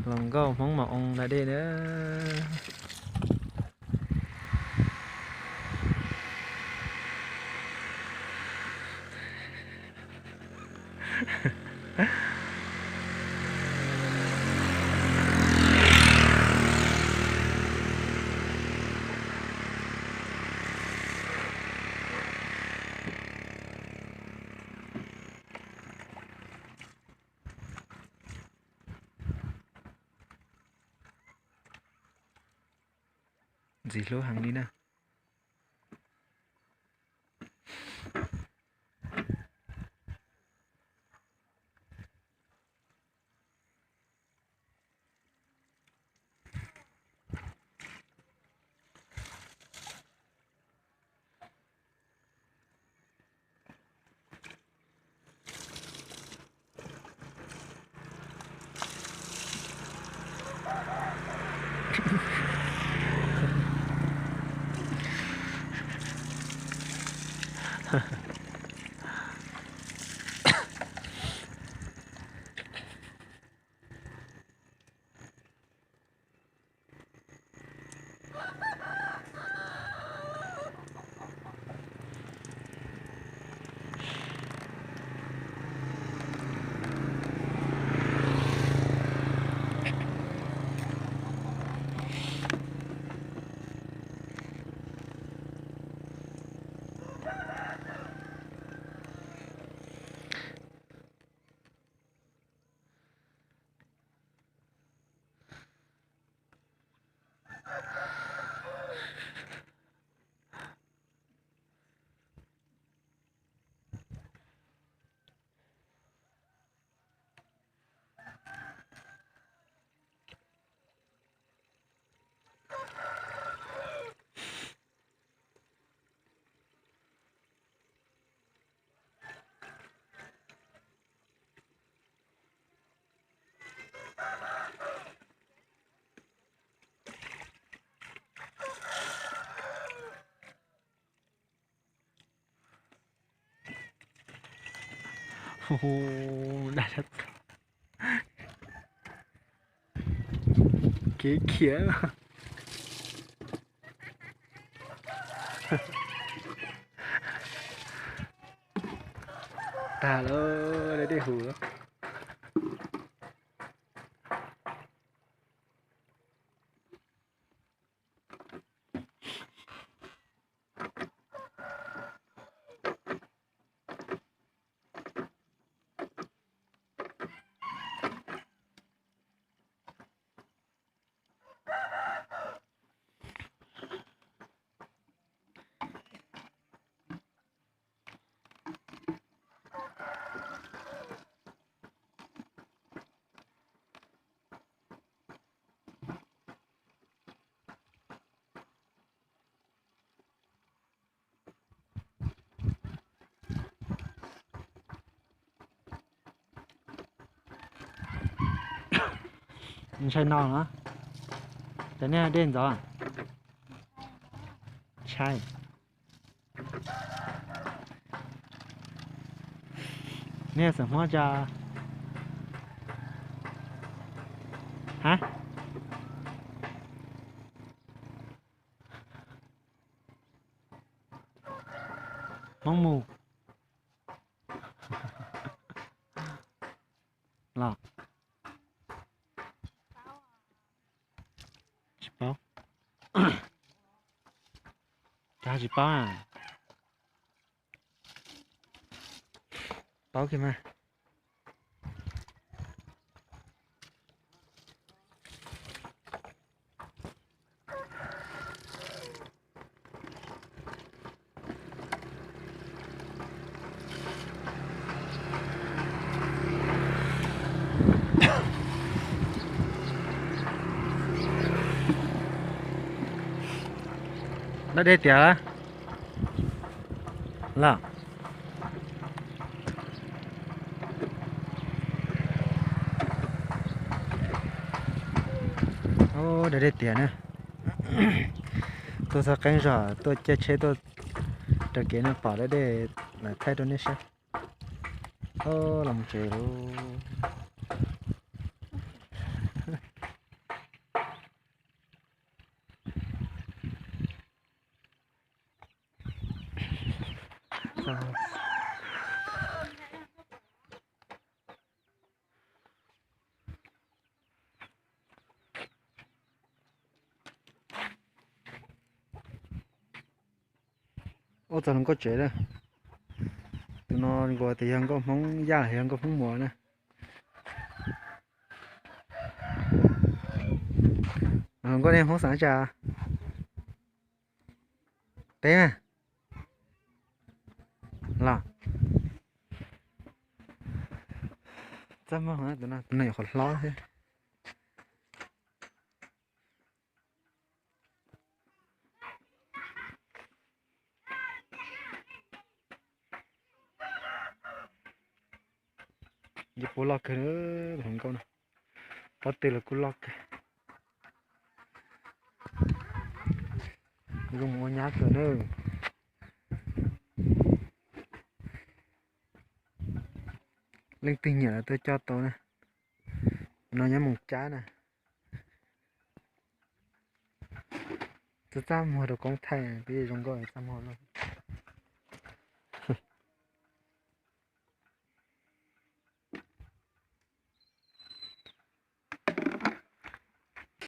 Hluas nkauj Hmoob Maum Oo da dej na. Ntxim hlub heev li na. Kev khiav. Tag lawm, dej hus lawm. Ntshai no na. Cov nej dej ntxov. Ntshai. Nej xeem Hmoob tso. Hab? Hmoob mus los? Tsis paub. Cas tsis paub na? Paub kiag mas. Dab dej tiag los? Dab dej tiag na. Tuaj txog qeeb zog, tuaj caij tsheb tuaj raws kev no pom dab dej, lawv thaij rau nej saib. Los mus tsev lauj. Ua txog hluas nkauj tsev na. Tus no nkaus tias yog nkauj Hmoob Yaj los yog nkauj Hmoob Muas na. Hluas nkauj nej Hmoob xeem tsa? Teb mas. Los. Txaj muag, tus no, tus no yuav qhov hlob thiab. Yeej puab loj kawg, hluas nkauj no, pob tw los kuj loj kawg. Zoo mus ua nyab kawg na. Leej twg nyiam los tuaj coj tau na. No nyob Moos Cab na. Txaj txaj muag rau koob thaij, twb zoo nkauj txaj muag no.